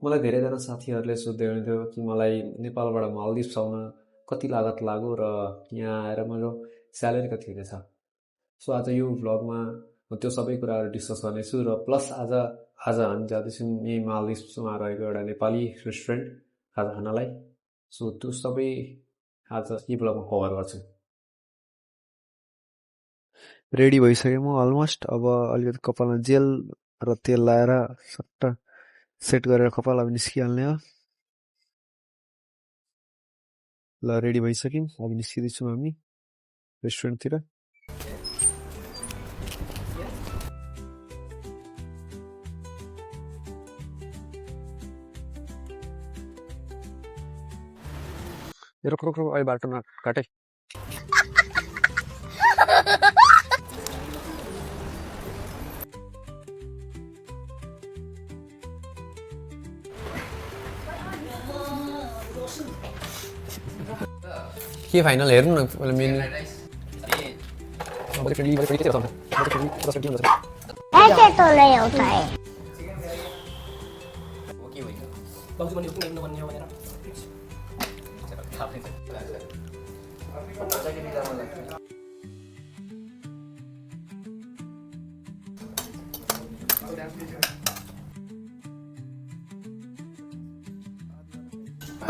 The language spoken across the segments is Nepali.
मलाई धेरैजना साथीहरूले सोध्दै हुन्थ्यो कि मलाई नेपालबाट मालदिप्स आउन कति लागत लाग्यो र यहाँ आएर मेरो स्यालेरी कति हुनेछ। सो आज यो भ्लगमा म त्यो सबै कुराहरू डिस्कस गर्नेछु र प्लस आज हामी जाँदैछौँ यही मालदिप्समा रहेको एउटा नेपाली रेस्टुरेन्ट खाजा खानलाई। सो त्यो सबै आज यी भ्लगमा कभर गर्छु। रेडी भइसक्यो म अलमोस्ट। अब अलिकति कपालमा जेल र तेल लाएर सट्ट सेट गरेर कपाल अब निस्किहाल्ने हो। ल रेडी भइसक्यौँ, अब निस्किँदैछौँ हामी रेस्टुरेन्टतिर। रोक अहिले बाटो नकाटे। के फाइनल हेर्नु न मेन्यु। ऐसे तो नहीं होता है।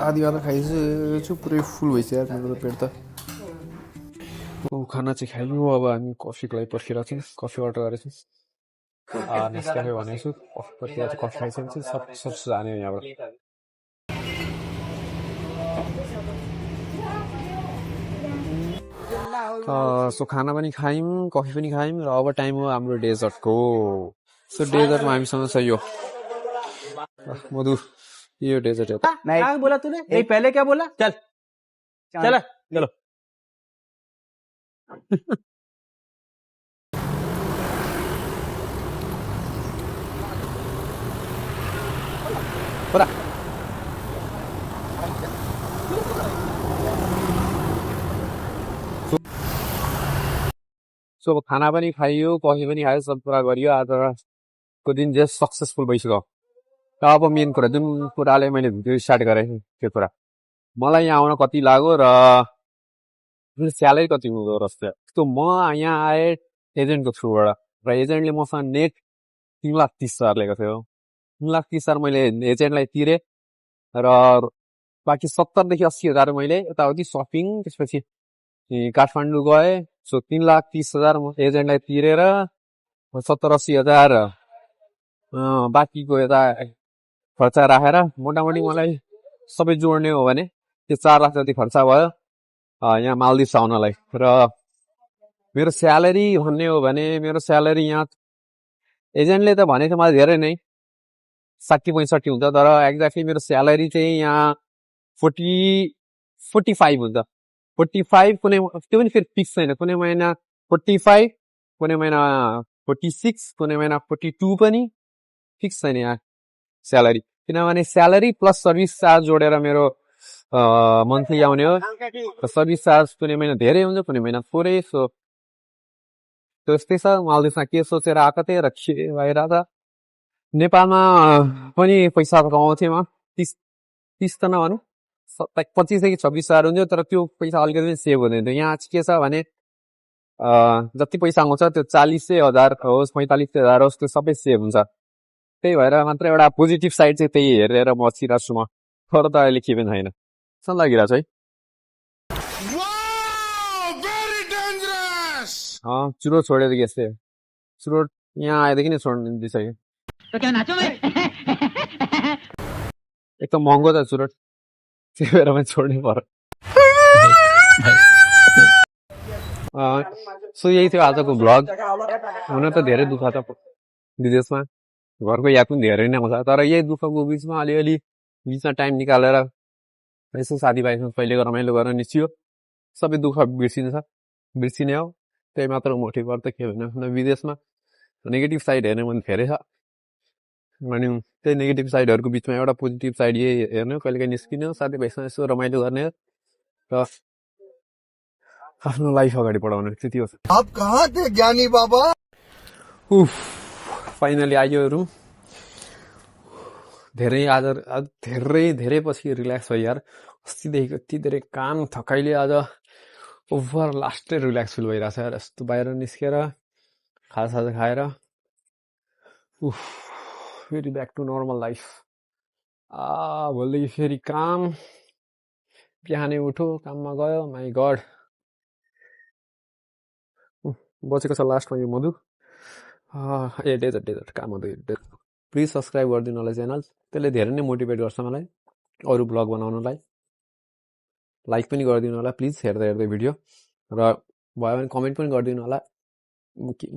आधी वाला खाइसकेछु, पुरै फुल भइसक्यो मेरो पेट त। खाना चाहिँ खाइयो। अब हामी कफीको लागि पर्खिरहेको छौँ। कफी अर्डर गरेको छौँ। नेस्क्याफे भनेको छु। कफी पर्खिरहेको छु। कफी खाइसकेपछि सब जाने हो यहाँबाट। सो खाना पनि खायौँ, कफी पनि खायौँ र अब टाइम हो हाम्रो डेजर्टको। सो डेजर्टमा हामीसँग छ यो मधु। ये डेजर्ट है। क्या बोला तूने? यही पहले क्या बोला? चल चलो सो अब खाना पनि खाइयो, कफी पनि खायो, सब कुरा गरियो। आजको दिन जस्ट सक्सेसफुल भइसक्यो। र अब मेन कुरा जुन कुराले मैले भिडियो स्टार्ट गरेँ, त्यो कुरा मलाई यहाँ आउन कति लाग्यो र स्यालेरी कति हुँदो रहेछ। सो म यहाँ आएँ एजेन्टको थ्रुबाट र एजेन्टले मसँग नेट 3,30,000 लिएको थियो। 3,30,000 मैले एजेन्टलाई तिरेँ र बाँकी 70,000 देखि 80,000 मैले यताउति सपिङ, त्यसपछि काठमाडौँ गएँ। सो 3,30,000 म एजेन्टलाई तिरेर 70-80,000 बाँकीको यता खर्च राखेर मोटामोटी मलाई सबै जोड्ने हो भने त्यो 4 लाख जति खर्च भयो यहाँ मालदिप्स आउनलाई। र मेरो स्यालेरी भन्ने हो भने मेरो स्यालेरी यहाँ एजेन्टले त भनेको मलाई धेरै नै 60-65 हुन्छ, तर एक्ज्याक्टली मेरो स्यालेरी चाहिँ यहाँ 45 हुन्छ। 45 कुनै त्यो पनि फेरि फिक्स छैन। कुनै महिना 45, कुनै महिना 46, कुनै महिना 42 पनि फिक्स छैन यहाँ स्यालेरी। किनभने स्यालेरी प्लस सर्भिस चार्ज जोडेर मेरो मन्थली आउने हो। सर्भिस चार्ज कुनै महिना धेरै हुन्छ, कुनै महिना थोरै। सो त्यस्तै छ। मालदिप्समा के सोचेर आएको थिएँ र के भइरहेछ। नेपालमा पनि पैसा कमाउँथेँ म 30 त नभनौँ, 25,000 देखि 26,000 हुन्थ्यो, तर त्यो पैसा अलिकति पनि सेभ हुँदैन थियो। यहाँ के छ भने जति पैसा आउँछ त्यो 40,000 होस्, 45,000 होस्, त्यो सबै सेभ हुन्छ। त्यही भएर मात्र एउटा पोजिटिभ साइड चाहिँ त्यही हेरेर बसिरहेको छु म। तर त अहिले के पनि छैन जस्तो लागिरहेछ है। चुरोट छोडेर यस्तै चुरोट यहाँ आएदेखि नै छोड्नु दिइसक्यो। एक त महँगो त चुरोट, त्यही भएर पनि छोड्नै पर्यो। सो यही थियो आजको भ्लग। हुन त धेरै दुःख छ विदेशमा, घरको याद पनि धेरै नै आउँछ, तर यही दुःखको बिचमा अलिअलि बिचमा टाइम निकालेर यसो साथीभाइसँग कहिलेको रमाइलो गर्न निस्कियो। सबै दुःख बिर्सिने हो। त्यही मात्र मोटिभ गर्छ। के भन्नु विदेशमा नेगेटिभ साइड हेर्ने मन धेरै छ अनि त्यही नेगेटिभ साइडहरूको बिचमा एउटा पोजिटिभ साइड यही हेर्ने, कहिलेकाहीँ निस्किने हो, साथीभाइसँग यसो रमाइलो गर्ने र आफ्नो लाइफ अगाडि बढाउने, त्यति हो। आप कहाँ थे ज्ञानी बाबा? फाइनली आयो रुम। आज धेरै पछि रिल्याक्स भयो यार। अस्तिदेखिको यति धेरै काम थकाइले आज ओभर लास्टै रिल्याक्स फिल भइरहेछ यार। यस्तो बाहिर निस्केर खाजासाजा खाएर फेरि ब्याक टु नर्मल लाइफ। भोलिदेखि फेरि काम, बिहानै उठो, काममा गयो। माई गड, बचेको छ लास्टमा यो मधु। डेजर्ट काम मधु। प्लिज सब्सक्राइब गरिदिनु होला च्यानल, त्यसले धेरै नै मोटिभेट गर्छ मलाई अरू ब्लग बनाउनलाई। लाइक पनि गरिदिनु होला प्लिज हेर्दै भिडियो, र भयो भने कमेन्ट पनि गरिदिनु होला।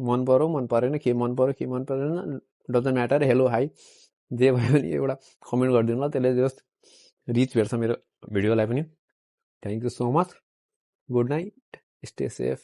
मन पर्यो मन परेन, के मन पर्यो के मन परेन डजन्ट म्याटर। हेलो हाई जे भयो भने एउटा कमेन्ट गरिदिनु होला, त्यसले जस्ट रिच भेट्छ मेरो भिडियोलाई पनि। Thank you so much. Good night, stay safe.